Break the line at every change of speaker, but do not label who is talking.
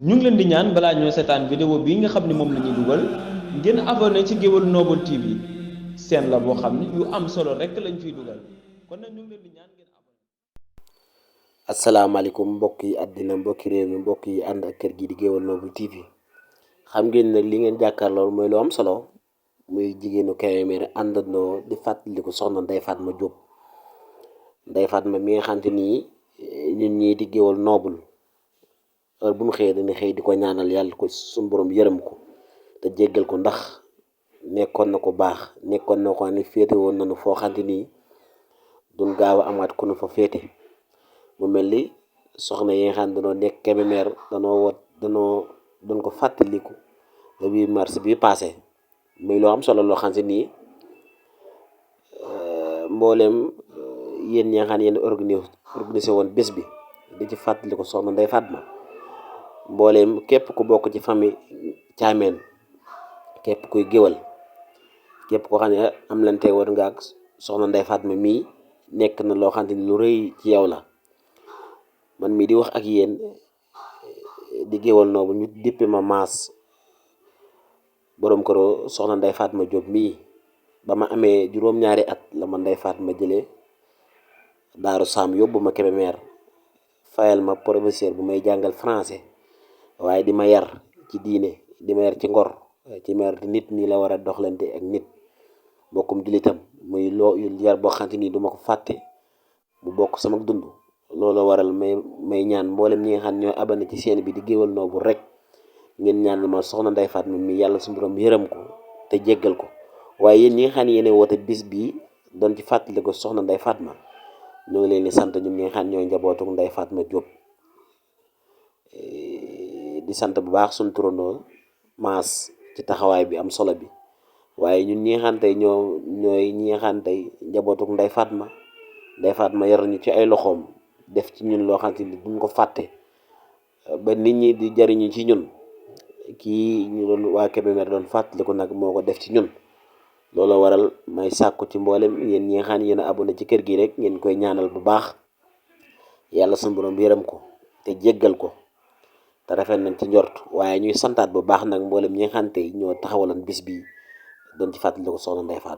ñu ngi leen di ñaan balaa ñoo seetaan vidéo bii nga xam ne moom la ñuy dugal ngeen abonné ci Géwël Noble TV seen la boo xam ne yu am solo rek lañ fiy dugal kon nag ñu ngi leen di ñaan ngeen abonné.
asalaamaaleykum mbokk yi àddina mbokki réew mi mbokk yi ànd ak kër gi di Géwël Noble TV xam ngeen ne li ngeen jàkkaarloo mooy lu am solo muy jigéenu Kébémer àndandoo di fàttaliku soxna Ndeye Fatma Diop. Ndeye Fatma mi nga xamante nii ñun ñii di Géwël Noble heure bu ñu xëyee dañuy xëy di ko ñaanal yàlla ko suñu borom yërëm ko te jéggal ko, ndax nekkoon na ko baax, nekkoon na ko ni féete woon nañu foo xamante nii duñ gaaw a amaat ku nu fa féete. mu mel ni soxna yi nga xam ne danoo nekk Kébémer doon ko fàttaliku le 8 mars bi passé, muy loo am solo loo xam si nii mbooleem yéen ñi nga xam ne yéen organisé woon bés bi di ci fàttaliku soxna Ndeye Fatma, mbooleem képp ku bokk ci famille Thiamène, képp kuy géwal, képp koo xam ne am lante war nga ak soxna Ndeye Fatma mii, nekk na loo xam ne lu rëy ci yow la. man mii di wax ak yéen di Géwël Noble ñu dippe ma maas borom këro soxna Ndeye Fatma Diop mii. ba ma amee juróom-ñaari at la ma Ndeye Fatma jëlee Daaru Saam yóbbu ma Kébémer, fayal ma professeur bu may jàngal français, waaye di ma yar ci diine, di ma yar ci ngor, ci ma yar nit ñi la war a doxlante ak nit bokkum jullitam, muy loo yar boo xamante ni duma ko fàtte mu bokk sama dund. loolu waral may ñaan mboolem ñi nga xam ne ñooy abonné ci chaîne bi di Géwël Noble rek ngeen ñaan ma soxna Ndeye Fatma mi yàlla suñu borom yërëm ko te jéggal ko. waaye yéen ñi nga xam ne yéen woote bis bii doon ci fàttali ko soxna Ndeye Fatma, ñoo ngi leen di sant ñun ñi nga xam ne ñooy njabootu Ndeye Fatma Diop. di sant bu baax suñu turandoo maas ci taxawaay bi am solo bi. waaye ñun ñi nga xam tey ñooy ñi nga xam tey njabootu Ndeye Fatma, Ndeye Fatma yar ñu ci ay loxoom, def ci ñun loo xamante ni duñ ko fàtte ba nit ñi di jariñu ci ñun. kii ñu doon waa Kébémer doon fàttaliku nag moo ko def ci ñun. loolu waral may sàkku ci mboolem yéen ñi nga xam ne yéen a abonné ci kër gi rek ngeen koy ñaanal bu baax, yàlla suñu borom yërëm ko te jéggal ko te rafet nañ ci njort. waaye ñuy santaat bu baax nag mboolem ñi nga xam ne ñoo taxawaloon bis bi doon ci fàttaliku soxna Ndeye Fatma.